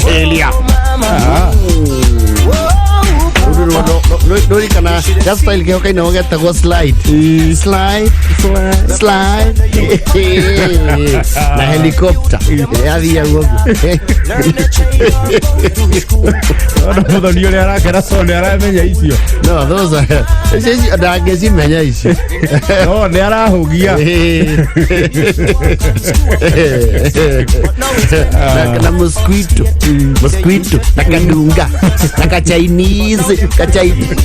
Elia. Rurikana ga style keo kaina getagwo slide. Slide, slide. Na helicopter. Yathiagwo ũguo. Ona muthoni ũrĩa arakera so nĩ aramenya icio. No, those are icio icio ndangĩcimenya icio. No nĩ arahũgia. Na mosquito, mosquito na kadunga na kachinese kachinese.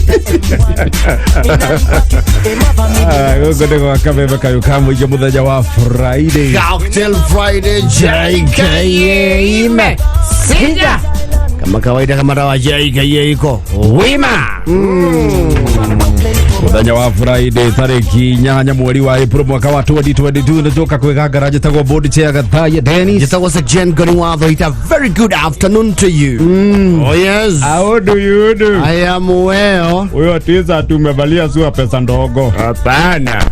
Ah, gũkũ nĩ gwa kameme kayũ ka mũingĩ mũthenya wa Friday. Cocktail Friday JKA ime sija kama kawaida, kama dawa JKA iko wima. Mũthenya wa Friday tarĩki 8 mweri wa April mwaka wa 2022 nĩ tũka kwĩgangara. Njĩtagwo board chair Gathaia Dennis. Njĩtagwo Sir Jen Goni Watho ita. Very good afternoon to you. Oh yes. How do you do? I am well. Huyo tiza tumevalia sua pesa ndogo. Hapana,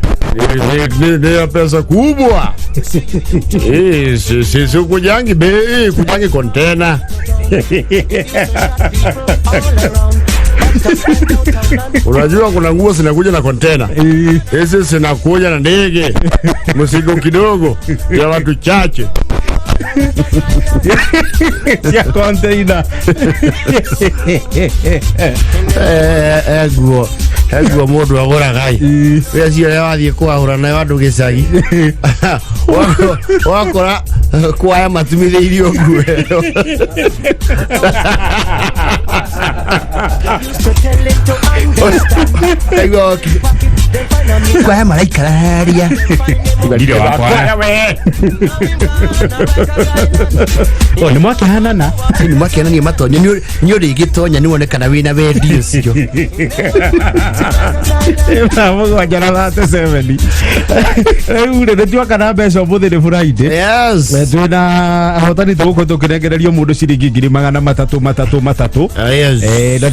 ni ya pesa kubwa. Eh, si kujangi bei, kujangi kontena. Unajua kuna nguo zinakuja na kontena, hizi zinakuja na ndege, mzigo kidogo ya watu chache. Cia container. Eh, nguo he nguo mũndũ agũraga ĩ wĩra cio ũrĩa wathiĩ kwahũra nayo andũ gĩcagi wakora kwaya matumithĩirio nguo ĩyo. Aigua kwaya maraikara harĩa. Ndirĩ wa kwaya. We. Oh, nĩ mwakĩhanana. Nĩ makĩonania matonyo nĩ ũrĩgĩtonya nĩ wone kana wĩna wendi ũcio. 7:37 rĩu rĩ nĩ tuoka na mbeca ũmũthĩ nĩ Friday. Yes. Twĩna ahotani tũgũkorwo tũkĩnengererio mũndũ ciringi 300,000 3 3. Ah, yes. Na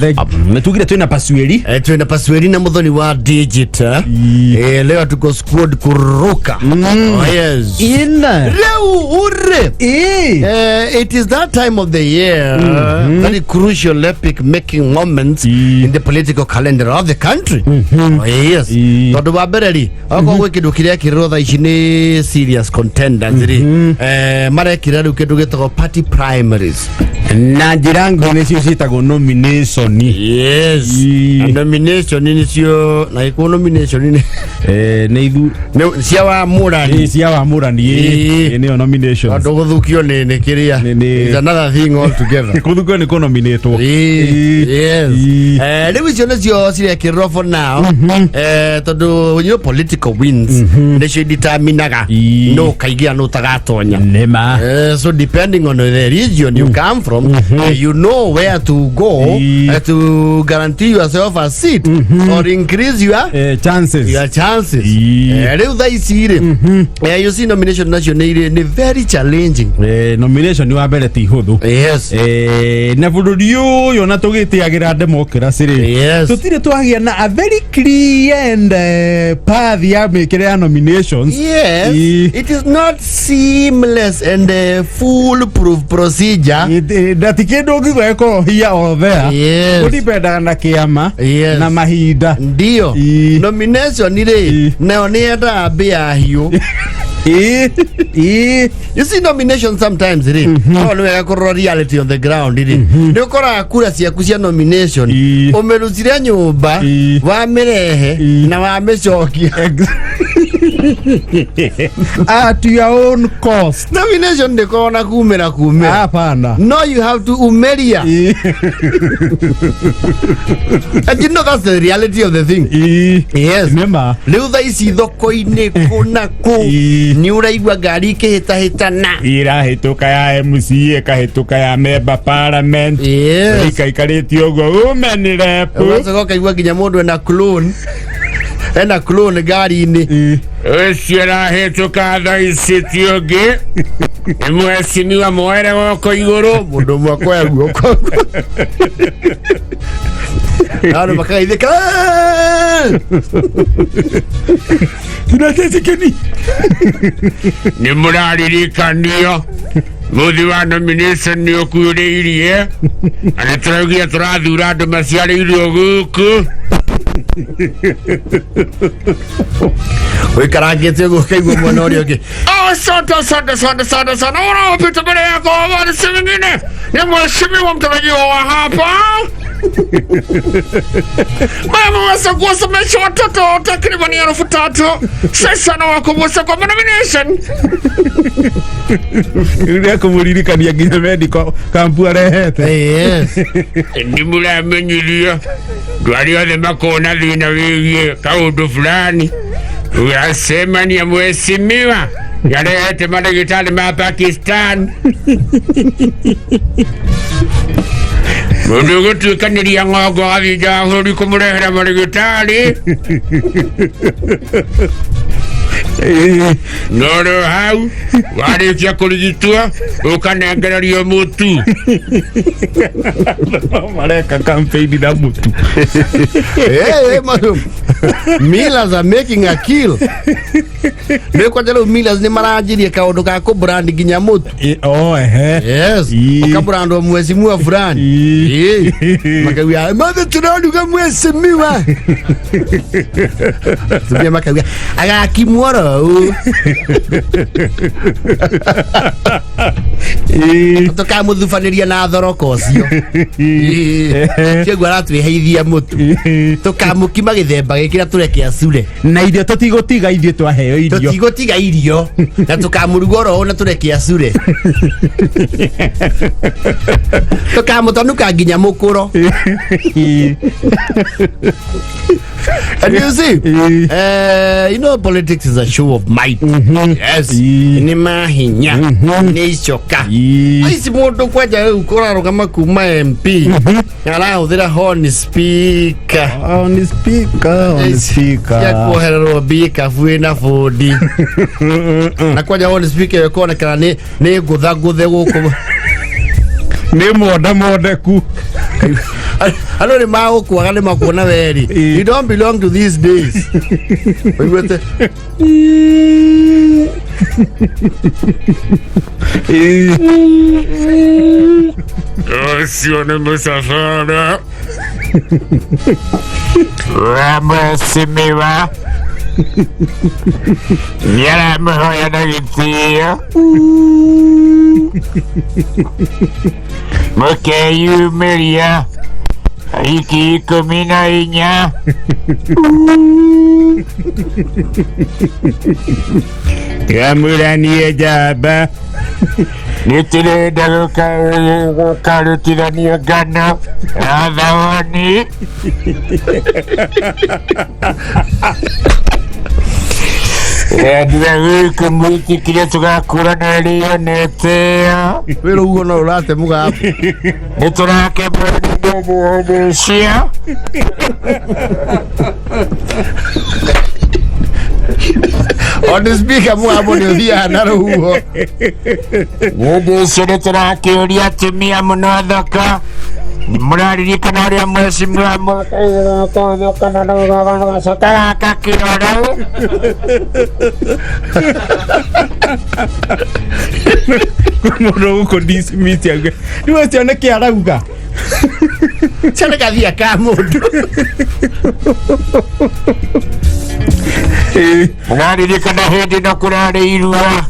nĩ tugire twĩna pasuĩri. Twina pasueri na muthoni wa digital. Leo tuko squad kuruka. Oh, yes. Ina Leo ure. It is that time of the year, very crucial epic making moments in the political calendar of the country. Oh, yes. Tondu wa mbere ri okorwo gwĩ kĩndũ kĩrĩa kĩrĩrwo thaa ici nĩ serious contenders rĩ, marekĩra rĩu kĩndũ gĩtagwo party primaries. Na njĩra nguhĩ nĩcio ciĩtagwo nomination. Yes. Na nomination nĩcio na gĩkũ nomination nĩ Nĩ ithu nĩ cia wamũrani. Cia wamũrani. Nĩyo nominations. Tondũ gũthukio nĩ kĩrĩa is another thing altogether. Kũthukio nĩ kũnominatwo. Yes. Rĩu icio nĩcio cirekĩrĩrwo for now, tondũ political wins nĩcio determinaga no kaingĩra no tagatonya. Nĩma. So depending on the region you come from, you know where to go to guarantee yourself a seat or increase your chances. Your chances. Rĩu thaa ici rĩ, you see nomination nacio nĩ irĩ nĩ very challenging. Nomination wa mbere ti hũthũ. Na bũrũri ũyũ na tũgĩtĩagĩra democracy rĩ, tũtirĩ twagĩa na a very clear and path ya mĩkĩre ya nominations. Yes, it is not seamless and foolproof procedure. Na ti kĩndũ ũngiuga gĩkorwo here or there. Ũdipendaga na kĩama na mahinda. Ndio. Nomination rĩ, nayo nĩ yendaga mbĩa hiũ. Ĩ, ĩ. You see, nomination sometimes rĩ, no nĩ wega kũrora reality on the ground rĩ, nĩ ũkoraga kura ciaku cia nomination ũmĩrutire nyũmba, wamĩrehe na wamĩcokia. At your own cost. Nomination ndĩkoragwo na kumĩra kumĩra. Hapana. No, you have to umeria. And you know that's the reality of the thing. Yes. Nĩma. Rĩu thaa ici thoko-inĩ kũ na kũ nĩ ũraigua ngari ikĩhĩtahĩtana. Irahĩtũka ya MCA, ĩkahĩtũka ya member parliament. Ikaikarĩtie ũguo women rep. Ũgacoka ũkaigua nginya mũndũ ena clone, ena clone ngari-inĩ. Ũcio ũrahĩtũka thaa ici ti ũngĩ nĩ mheshimiwa moere goko igũrũ. Mũndũ ũmwe akoya guoko na andũ makageithĩka. Tunatete keni. Nĩ mũraririkanio. Mũthi wa nomination nĩ ũkuhĩrĩirie na nĩ tũraugire tũrathura andũ maciarĩirwo gũkũ. Ũikarangĩte ũguo ũkaigua mwena ũrĩa ũngĩ. Oh, asante, asante, asante, asante, asante. Unaopita mbele yako habari si nyingine ni mheshimiwa mtarajiwa wa hapa. Mama waweza kuwasomesha watoto takriban 3000. Sasa nawakumbusha kwa nomination. Rĩu nĩekũmũririkania nginya medical kampu arehete. Yes. Nĩ mũramenyirio andũ arĩa othe makoragwo na thĩna wĩgiĩ kaũndũ fulani ũgacemania mheshimiwa yarehete mandagĩtarĩ ma Pakistan mũndũ ũgũtuĩkanĩria ng'ongo agathiĩ nja wa bũrũri kũmũrehera marĩgĩtarĩ noro hau warĩkia kũrigitwo ũkanengererio mũtu. Mareka campaign na mũtu. Hey, hey, madam. Millers are making a kill. Nĩ kwanja rĩu Millers nĩ maranjirie kaũndũ ga kũbrand nginya mũtu. Oh, ehe. Yes. Ũkabrandwo mheshimiwa fulani. Makauga mathe tũraruga mheshimiwa. Tumia makauga agakimwo ro ũũ. Tũkamũthubanĩria na thoroko ũcio. Kĩguo aratwĩheithia mũtu. Tũkamũkima gĩthemba gĩkĩ na tũreke acure. Na irio tũtigũtiga ithuĩ twaheo irio. Tũtigũtiga irio na tũkamũruga oro ũũ na tũreke acure. Tũkamũtanuka nginya mũkũro. And you see, you know, politics is a show of might. Yes. Nĩ mahinya, nĩ icoka. Aici mũndũ kwanja rĩu kũrarũgama kuma MP arahũthĩra horn speaker. On speaker, on Cia speaker. kuohererwo mbikabu ĩna bũndi. Na kwanja horn speaker ĩyo ĩkonekana nĩ ngũthangũthe gũkũ. Nĩ monda mondeku. Andũ nĩ magũkuaga nĩ makuona weri. You don't belong to these days. Ũiguĩte? Ũcio nĩ mũcabara wa mheshimiwa nĩaramũhoya na gĩtĩo mũkeyumĩria tariki 14. Ngamũranie njamba nĩtũrenda gũkarutithania ngano na thawani. Ndĩrenda gũkũ mwĩtĩkire tũgakũrana rĩo nĩtĩo. Wĩ rũhuho no rũrate mũgambo. Nĩtũrakemũrĩcia. On the speaker mũgambo nĩ ũthiaga na rũhuho. Nĩ ũcio nĩtũrakĩũria atumia mũno thoko. Mũraririkana ũrĩa mheshimiwa gaka kĩrore. Mũndũ gũkũ dismiss auge rĩu ũcio nĩkĩ arauga. Ciana gathia ka mũndũ. Mũraririkana hĩndĩ ĩno kũrarĩ irua.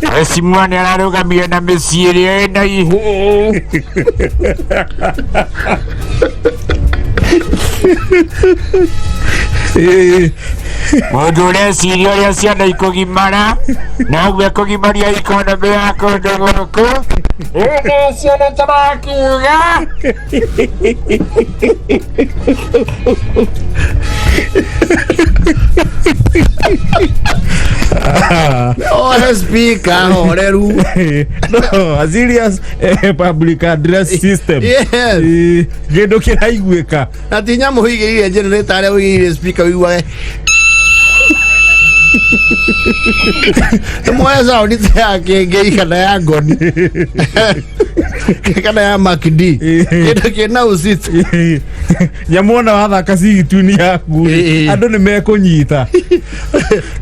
Mheshimiwa nĩ ararũgamire na mĩciĩ ĩrĩa ĩna ihũũ. Mũndũ ũreciria ũrĩa ciana ikũgimara noguo ekũgimaria ikonomĩ ya kũndũ gũkũ. Hĩndĩ ũcio nĩ tũrakiuga. Ohe speaker horeru. No, a serious public address system. Yes. Kĩndũ kĩraiguĩka. Na ti nyamũ ũigĩrĩire generator harĩa ũigĩrĩire speaker ũiguage. Nĩ muoya sound ta ya kĩngei kana ya ngoni kana ya MacD. Kĩndũ kĩna ũcitũ. Nyamũ ona wathaka cigituni yaku andũ nĩ mekũnyita.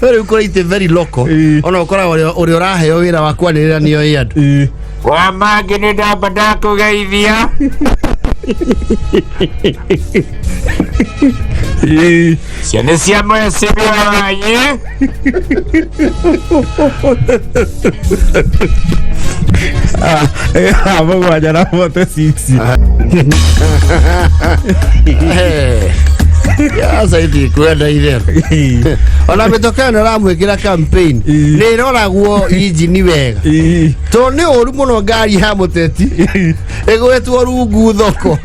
We rĩu kũrĩa itĩ very local. Ona ũkoraga ũrĩa ũraheo wĩra wa kwanĩrĩra nĩo ĩ andũ. Wa mangĩ nĩ ndamba ndakũgeithia. Ciana cia mwecibia wanyu. Mũgwanja na 46. Sasa hivi kwenda itherũ ona mĩtoka ĩno ĩramwĩkĩra campaign nĩ ĩroragwo injini wega tondũ nĩ ũru mũno ngari ya mũteti ĩgwetwo rungu thoko.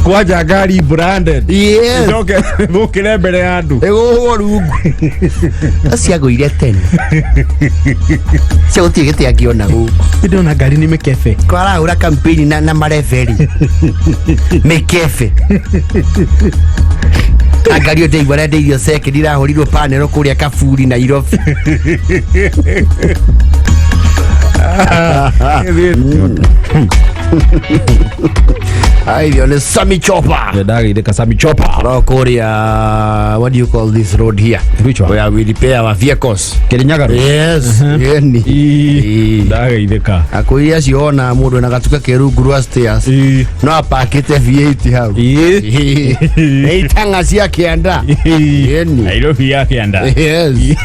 Kwanja ngari branded. Yes. Icoke thũkĩre mbere ya andũ. Ĩgũhwo rungu ciagũire tene cia gũtirĩ gĩtĩ angĩona gũkũ. Ndĩrona ngari nĩ mĩkebe. Kwarahũra campaign na mareberi mĩkebe na ngari ĩyo ndĩigua rendeirio second irahũrirwo panelo kũrĩa Kaburi Nairobi. Airio nĩ Sami Chopper. Ndagĩire Sami Chopper. No kũrĩa, what do you call this road here? Which one? Where we repair our vehicles. Kirinyaga Road? Yes, yeni. Ndagĩithĩka. Akwĩria acio ona mũndũ ena gatuka ke rungu rwa stairs no apakĩte V8 hau. Nĩ itang'a cia kĩanda. Yeni. Nairobi ya kĩanda. Yes.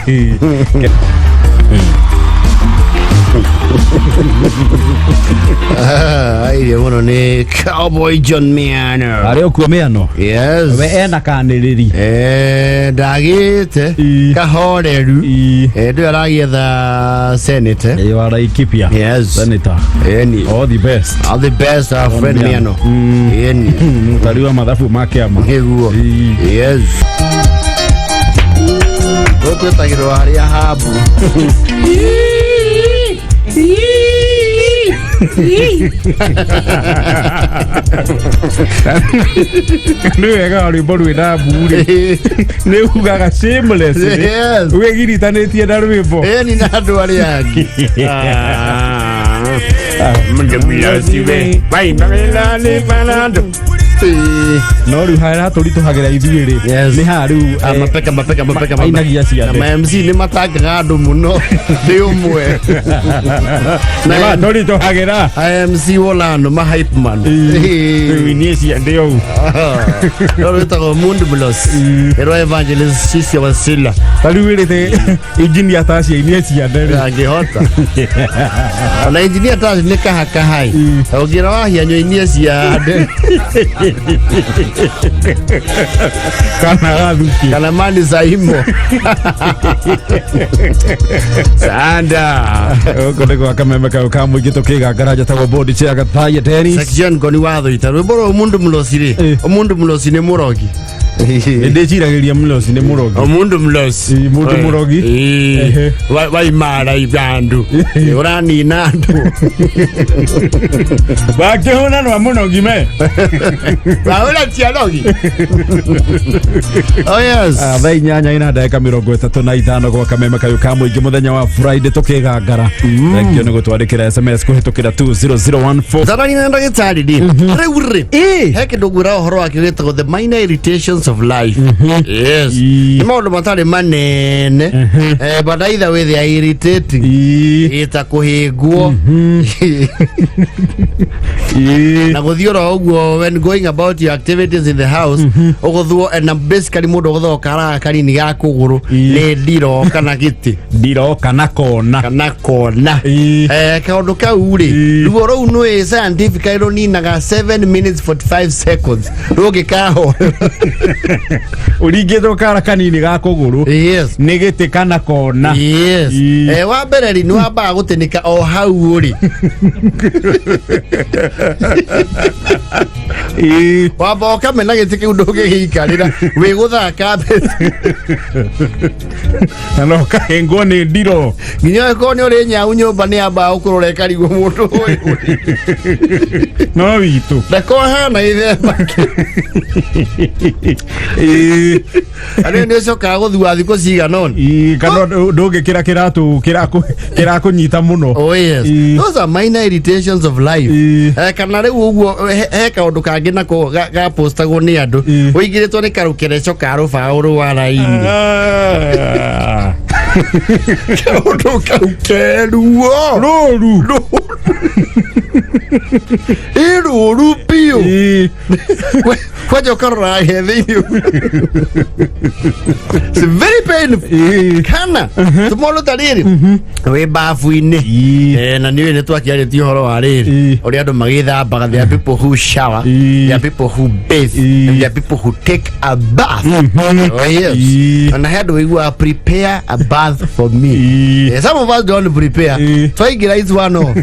Airio mũno nĩ Cowboy John Miano. Arĩ okuo mĩano. Yes. We ena kanĩrĩri. Ndagĩte kahoreru. Ndũyũ aragĩetha senate. Wa Laikipia. Yes. Senator. Yeni. All the best. All the best, our friend Miano. Yeni. Mũtari wa mathabu ma kĩama. Nĩguo. Yes. Gũkũ ĩtagĩrwo harĩa habu. Nĩ wega rwĩmbo rwĩna mbu-rĩ nĩ ugaga shameless. Yes. Wĩgiritanĩtie na rwĩmbo. Ĩni na andũ arĩa angĩ. No rĩu harĩa tũritũhagĩra ithuĩ rĩ Yes. nĩ haha rĩu Mapeka mapeka mapeka. Ainagia ciande. Na ma MC nĩ matangaga andũ mũno ndĩ ũmwe. Nĩ matũritũhagĩra. MC Wolano ma hype man. Rĩu inie ciande ũũ. No rwĩtagwo Mundu Blos. Ĩrwa Evangelist Cisia Wasila. Ta rĩu ĩrĩte injinia ta ciainie ciande rĩ. Angĩhota. Ona engineer ta nĩ kahakahai. Ũngĩra wahia inie ciande. Kana gathuki. Kana mani saimo. Sanda. Gũkũ nĩ gwa kameme kau ka mũingĩ tũkĩgangara njatagwo bodi cia Gathaiya Dennis. Section ngoni watho ita rwĩmbo rwa Mundu Mlosi rĩ. Mundu Mlosi nĩ mũrogi. Ndĩciragĩria Mlosi nĩ mũrogi. Mundu Mlosi. Mũndũ mũrogi. Ehe. Waimara ibandu. Ũranina andũ. Wakĩhũna nwa mũnogi me. Wahũra ciarogi. Oh yes. Thaa 8 ina ndagĩka 35 gwa kameme kayũ ka mũingĩ mũthenya wa Friday tũkĩgangara. Thengio nĩ gũtwandĩkĩra SMS kũhĩtũkĩra 20014. Tarani na ndagĩtarĩ rĩ. Rĩu rĩ. He kĩndũ ngwĩra ũhoro wakĩo gĩtagwo the minor irritations of life. Yes. Nĩ maũndũ matarĩ manene. But either way they are irritating. Ĩta kũhĩngwo. Na gũthiĩ oro ũguo when going about your activities in the house ũgũthuo and basically mũndũ ũgũthwo karaga kanini ga kũgũrũ nĩ ndiro kana gĩtĩ. Ndiro kana kona. Kana kona. Kaũndũ kau rĩ ruo rũu nĩ scientifically rũninaga 7 minutes 45 seconds rũngĩkahorera. Ũringĩtwo kara kanini ga kũgũrũ. Yes. Nĩ gĩtĩ kana kona. Yes. Wa mbere rĩ nĩ wambaga gũtĩnĩka o hau rĩ. Wamba ũkamena gĩtĩ kĩu ndũngĩgĩikarĩra wĩ gũthaka mbeca. Na no kahĩngwo nĩ ndiro. Nginya ũkorwo nĩ ũrĩ nyau nyũmba nĩ yambaga gũkũrora ĩkarigwo mũndũ ũyũ. No witũ. Ndakohana gĩthemba kĩu. Arĩa nĩ ũcokaga gũthua thikũ cigana ũna. Kana ndũngĩkĩra kĩratũ kĩrakũnyita mũno. Oh yes. Those are minor irritations of life. Kana rĩu ũguo he kaũndũ kangĩ nako gapostagwo nĩ andũ. Ũingĩrĩtwo nĩ karũkereco ka rũbaũ rwa raini. Kaũndũ kau keruo. Rũru. Ĩ rũru biũ. Ĩĩ. Kwanja ũkarora he thĩinĩ. It's very painful. Ĩĩ. Kana tũmũndũ ta rĩrĩ wĩ bafu-inĩ. Ĩĩ. Na nĩ nĩ twakĩarĩtie ũhoro wa rĩrĩ Ĩĩ. ũrĩa andũ magĩthambaga. There are people who shower, Ĩĩ. there are people who bathe, Ĩĩ. and there are people who take a bath. Oh, yes. Ĩĩ. Na he andũ wĩiguaga, "Prepare a bath for me." Ĩĩ. Some of us don't prepare. Ĩĩ. Twaingĩra is one off.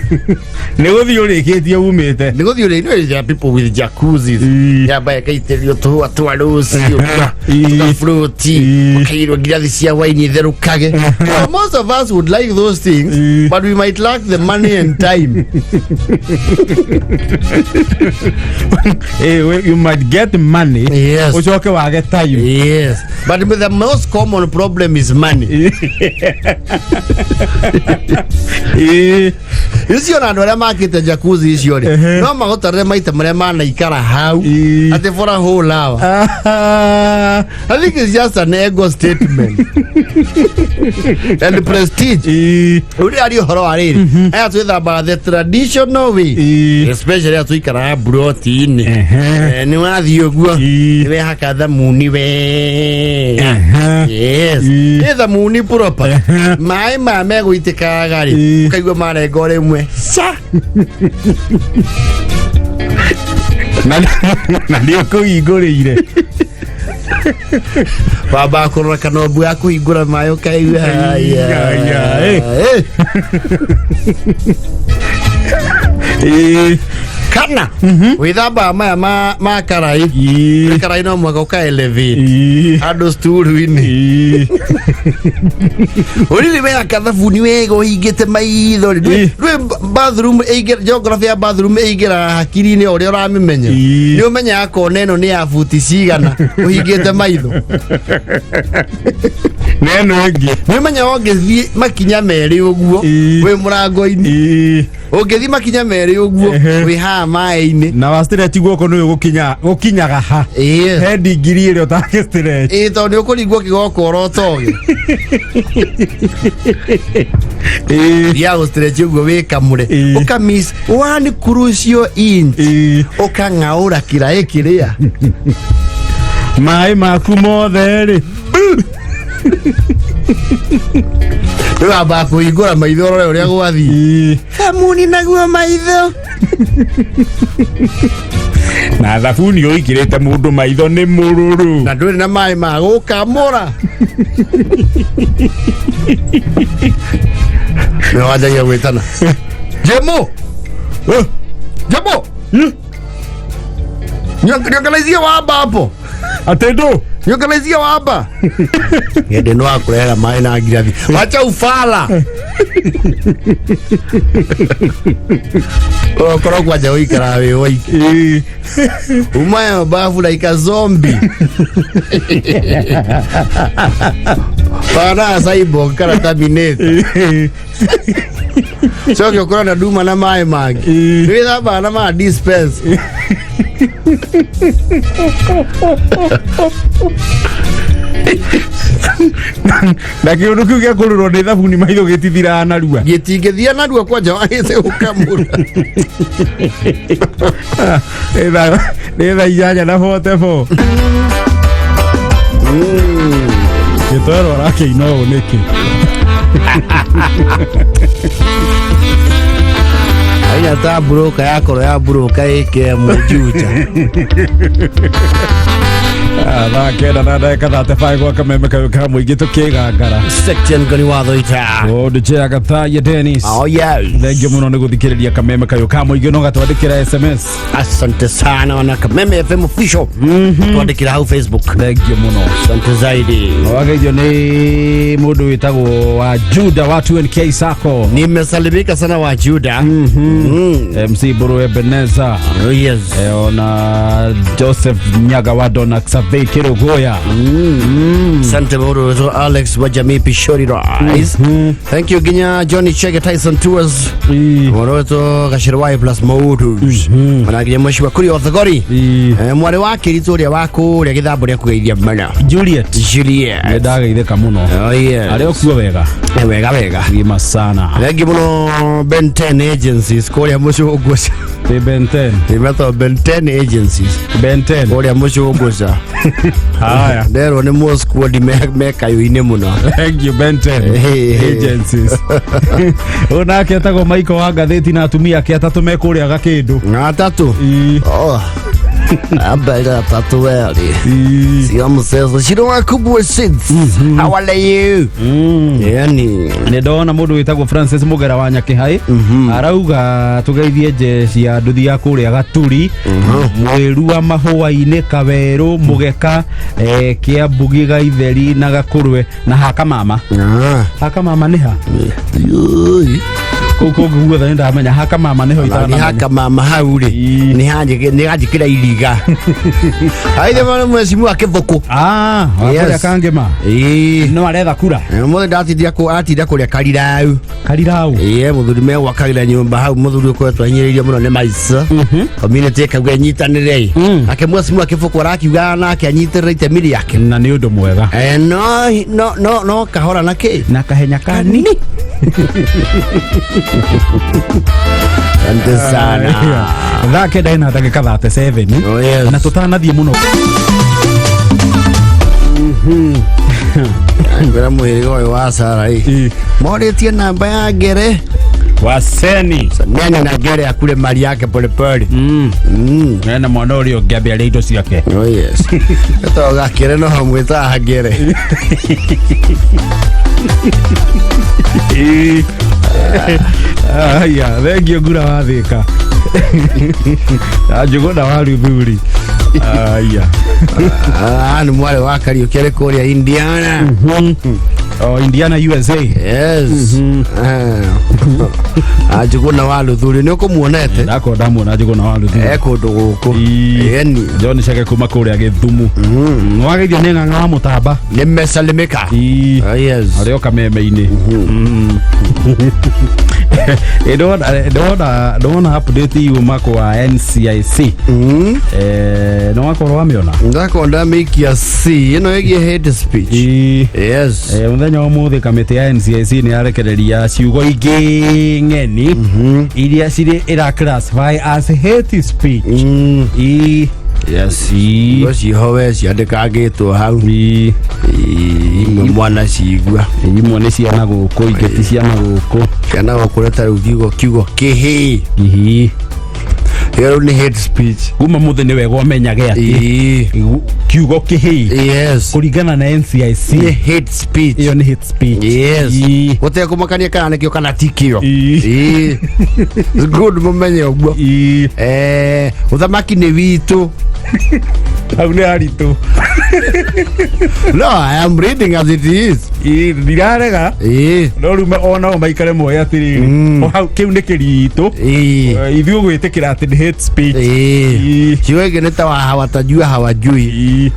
Nĩ gũthiĩ ũrĩkĩtie umĩte. Nĩ gũthiĩ ũrĩ, there are people with jacuzzis. Ĩĩ. Yamba ĩkaitĩrĩrio tũhũa twa rũciũ, Ĩĩ. tũgafruti, Ĩĩ. ũkairwo ngirathi cia waini itherũkage. Well, most of us would like those things, Ĩĩ. but we might lack the money and time. You might get money, ũcoke wage time. Yes, but the most common problem is money. Icio na andũ arĩa makĩte jacuzzi icio rĩ, no magũtarĩre maita marĩa manaikara hau atĩ for a whole hour. I think it's just an ego statement and prestige. Ũrĩa ari ũhoro wa rĩrĩ, aya twĩthambaga the traditional way, especially aya tũikaraga mburoti-inĩ. Nĩ wathiĩ ũguo, nĩ wehaka thamuni wega. Yes. Nĩ thamuni proper. Maĩ maya megũitĩkaga rĩ, ũkaigua marenga o rĩmwe ca. Na nĩ ũkũhingũrĩire. Wambaga kũrora kanombu ya kũhingũra maĩ, ũkaigua haya. Haya, eh. Kana wĩthambaga maya ma karai. Karai no mũhaka ũka elevate handũ sturu-inĩ. Ũrĩrĩ wehaka thabuni wega ũhingĩte maitho rĩ, ndũĩ bathroom geography ya bathroom ĩingĩraga hakiri-inĩ o ũrĩa ũramĩmenya. Nĩ ũmenyaga kona ĩno nĩ ya buti cigana ũhingĩte maitho. Na ĩno ĩngĩ. Nĩ ũmenyaga ũngĩthiĩ makinya merĩ ũguo, wĩ mũrango-inĩ. Ũngĩthiĩ makinya merĩ ũguo, wĩ haha maĩ-inĩ. Na wa stretch guoko nĩ gũkinya gũkinyaga ha? He ndigiri ĩrĩa ũtangĩ stretch. Ĩĩ, tondũ nĩ ũkũringwo kĩgoko ũrotoge. Thiaga gũstretch ũguo wĩ kamũre, ũka miss one crucial inch, ũkang'aũra kĩraĩ kĩrĩa. Maĩ maku mothe rĩ. Rĩu wambaga kũhingũra maitho ũrore ũrĩa gwathiĩ. Thamuni naguo maitho. Na thabuni ũingĩrĩte mũndũ maitho nĩ mũrũrũ. Na ndũrĩ na maĩ ma gũkamũra, nĩ wanjagia gwĩtana, "Jemo, Jemo, niongelezie wamba hapo." Atĩ ndũ. "Niongelezie wamba ngende no akũrehera maĩ na ngirathi. Wacha ufala." Ũkorwo kwanja gũikara wĩ waiki, umayo bafu like a zombie kana cyborg kana terminator. Coke ũkorwo na nduma na maĩ mangĩ, nĩwĩthambaga na ma dispense. Na kĩũndũ kĩu gĩa kũrũrwo nĩ thabuni maitho gĩtithiraga narua. Gĩtingĩthia narua, kwanja wagĩte gũkamũra. Nĩ thaa 8:44. Gĩtoero arakĩina ũũ nĩkĩ? Aina ta buroka yakorwo ya buroka ĩke mũjuja. Thaa 9:35 gwa kameme kayũ ka mũingĩ tũkĩgangara. Section ngoni watho ita. Ũndũ njĩraga thaya Dennis. Oh yes. Thengiũ mũno nĩ gũthikĩrĩria kameme kayũ ka mũingĩ, no gatwandĩkĩra SMS. Asante sana wana Kameme FM official, twandĩkĩra hau Facebook. Thengiũ mũno. Asante zaidi. Wageithio nĩ mũndũ wĩtagwo wa Juda wa 2NK Sacco. Nimesalimika sana wa Juda. MC Buru Ebeneza. Oh yes. Ona Joseph Nyaga wa Donax. Survey Kĩrũgũya. Asante mũndũ witũ Alex wa Jamii Pishori Rice. Thank you nginya Johnny Chege Tyson Tours. Mũndũ witũ Gachirwai plus Motors. Ona nginya mũciĩ wa Kuria Othogori. Mwarĩ wa Kĩritũ ũrĩa wa kũrĩa gĩthambo rĩa kũgeithia mana. Juliet. Juliet. Nĩ ndageithĩka mũno. Oh yes. Arĩ okuo wega. Wega wega. Gima sana. Thengi mũno Ben 10 Agencies kũrĩa mũcũngũca. Ĩ Ben 10. Imetwo Ben 10 Agencies. Ben 10. Kũrĩa mũcũngũca. Haya. Nderwo nĩ mũsquad me kayũ-inĩ mũno. Thank you Ben 10 Hey, hey. Agencies. Ũyũ nake etagwo Michael wa ngathĩti na atumia ake atatũ me kũrĩa Gakĩndũ. Atatũ. Oh. Habari atatu weli. Sio msezo. Shiro wakubwa seeds. How are you? Yani. Nĩ ndona mũndũ wĩtagwo Francis Mũgera wa Nyakĩhai arauga tũgeithie jeshi ya nduthi ya kũrĩa Gaturi, Mwĩrua, Mahũa-inĩ, Kawerũ, Mũgeka, Kĩambu, Gĩgaitheri na Gakũrwe na Hakamama. Hakamama nĩ ha? Yoi. Kũu kũngĩ guothe nĩ ndamenya Hakamama nĩho Nĩ itanamenya. hakamama hau rĩ. Nĩ hanjĩkĩra iriga. Aithe mwana mwecimu kĩbũkũ. Ah, wa Yes. kũrĩa Kangĩma. Ĩĩ. No aretha kura. Mũthĩ ndatindia kũ atinda kũrĩa karirau. Karirau. Ĩĩ mũthuri megwakagĩra nyũmba hau mũthuri ũkoretwo ahinyĩrĩirio mũno nĩ maica. Community ĩkauga ĩnyitanĩrei. Nake mwecimu kĩbũkũ arakiuga nake anyitĩrĩre itemi rĩake. Na nĩ ũndũ mwega. No no no no kahora na kĩ? Na kahenya kani. Asante sana. Thaa 9 ina ndagĩka 37. Oh, yes. Na tũtanathiĩ mũno. Ngwĩra mũhĩrĩga ũyũ wa Sara ĩ. Morĩtie namba ya ngere. Waseni. Nene na ngere akule mali yake polepole. Ena mwana ũrĩa ũngĩ ambe arĩa indo ciake. Oh yes. Etoga gakere no hamwĩtaga ngere. Aya, thengio ngura wa thĩka. Njũgũna wa Ruthuri. Aya. Ah, nĩ mwarĩ wa Kariũki arĩ kũrĩa Indiana. Oh, Indiana USA. Yes. Ah, Njũgũna wa Ruthuri nĩ ũkũmuonete? Ndakorwo ndamuona Njũgũna wa Ruthuri. E kũndũ gũkũ. Ĩni. John Chege kuma kũrĩa Gĩthumu. Wageithio nĩ ng'ang'a wa Mũtamba. Nimesalimika. Oh, yes. Arĩ o kameme-inĩ. Ndona update yuma kwa NCIC. Nĩ wakorwo wamĩona? Ndakorwo ndamĩikia C ĩno ĩgiĩ hate speech. Yes. Mũthenya wa ũmũthĩ kamĩtĩ ya NCIC nĩ yarekereria ciugo ingĩ ng'eni iria cirĩ ĩra classify as hate speech. Yes. Ciugo ciho we ciandĩkangĩtwo hau. Imwe mwana cigua. Imwe nĩ ciana gũkũ, ingĩ ti ciana gũkũ. Ciana gũkũ nĩ ta rĩu kiugo kĩhĩ. Ihi. Ĩyo rĩu nĩ hate speech. Kuma mũthĩ nĩ wega ũmenyage atĩ kiugo kĩhĩ. Yes. Kũringana na NCIC. Nĩ hate speech. Ĩyo nĩ hate speech. Yes. Gũtekũmakania kana nĩkĩo kana tikĩo. It's good mũmenye ũguo. Ũthamaki nĩ witũ. Hau nĩ haritũ. No, I am reading as it is. Ndirarega. No rĩu onao maikare moe atĩrĩrĩ. O hau kĩu nĩ kĩritũ. Ithuĩ gwĩtĩkĩra atĩ nĩ hate speech. Ciugo ingĩ nĩ ta wa hawatajua hawajui.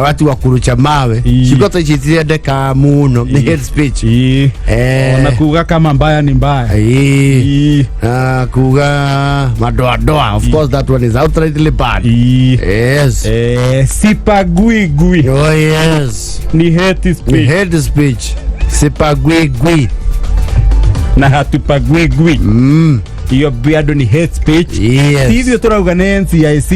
Watu wa kurucha mawe. Ciugo ta ici itirendeka mũno. Nĩ hate speech. Ona kuga kama mbaya ni mbaya. Kuga madoadoa. Of course that one is outrightly bad. Yes. Sipagui gui. Oh yes. Ni hate speech. Ni hate speech. Sipagui gui. Na hatupagui gui. Iyo bado ni hate speech. Yes. Ti ithuĩ tũrauga nĩ NCIC.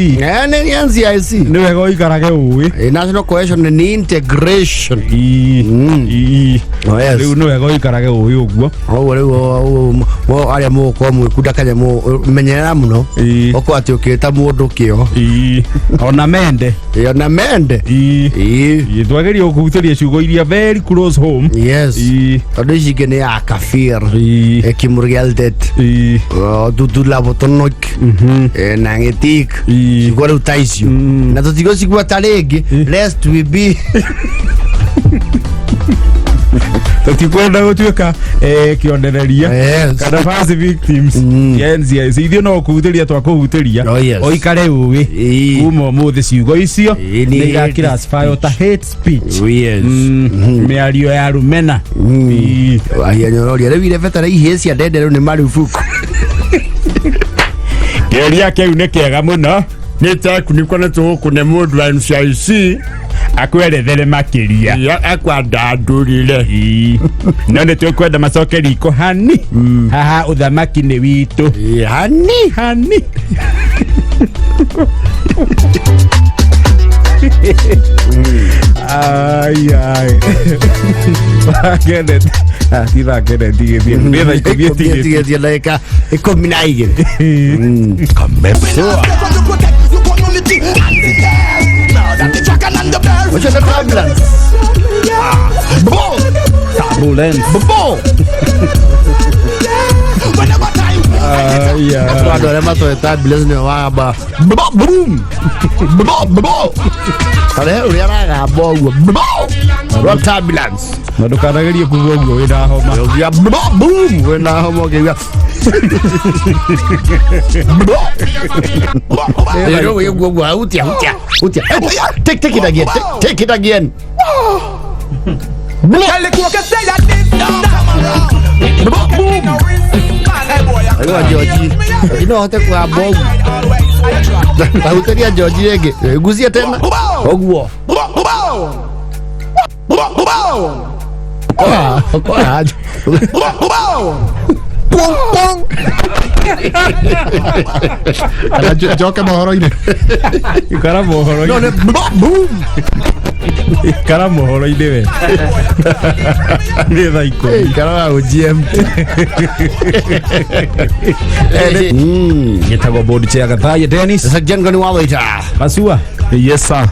Nĩ NCIC. Nĩ wega ũikarage ũĩ. National Cohesion and Integration. Oh, yes. Rĩu nĩ wega ũikarage ũĩ ũguo. Ũguo rĩu arĩa mũgũkorwo mwĩkunda kanya menyerera mũno. Ũkorwo atĩ ũkĩta mũndũ kĩo. Ona mende. Ona mende. Twageria kũhutĩria ciugo iria very close home. Yes. Tondũ ici ingĩ nĩ ya kafir. Kimurgeldet. Tutula botonok. Na ng'etik. Ciugo rĩu ta icio. Na tũtigũcigweta rĩngĩ. Lest we be. Tũtikwenda gũtuĩka kĩonereria kana first victims ya NCIC. Ithuĩ no kũhutĩria twakũhutĩria. Oh, yes. Ũikare ũĩ kuma ũmũthĩ ciugo icio Nĩ nĩ hate igaclassify ta hate speech. Oh, yes. Mĩario ya rũmena. Wahia nyororia rĩu irebeta ihĩĩ cia ndende rĩu nĩ marubuku. Kĩũria kĩu nĩ kĩega mũno, nĩ tekunĩkwo nĩ tũgũkũne mũndũ wa NCIC akwerethere makĩria. Ya akwandandũrire. Ii. No nĩ tũkwenda macoke riko hani haha ũthamaki nĩ witũ. Hani hani. Ai ai. Kenneth. Ah, ti thaa Kenneth igĩthiĩ. Nĩ thaa 10 ĩtigĩtie. Tigĩtie ndagĩka 12. Ũcio nĩ ambulance. Bo! Ambulance. Bo! Ai ai. Andũ arĩa matweta ambulance nĩo wagamba bo boom bo bo. Kare ũrĩa aragamba ũguo bo. Rwa ambulance. Na ndũkanagerie kuga ũguo wĩna homa. Ũguo bo boom wĩna homa ũkĩigua. Bo. Rĩu ũguo ũguo hutia hutia hutia. Take take it again. Take, take it again. Bo boom. Aigua George. George no ahote kũgamba ũguo. Tahutĩria George rĩngĩ. Gucia tena. Ũguo. Kora, kora. Kana njoke mohoro-inĩ. Ikara No mohoro-inĩ. nĩ bo boom. Ikara mohoro-inĩ we. Nĩ thaa 10. Ikara wa GMT. Gĩtagwo board chair Gathaiya Dennis. Sasa Jengo ni wawaita. Masua. Yes sir.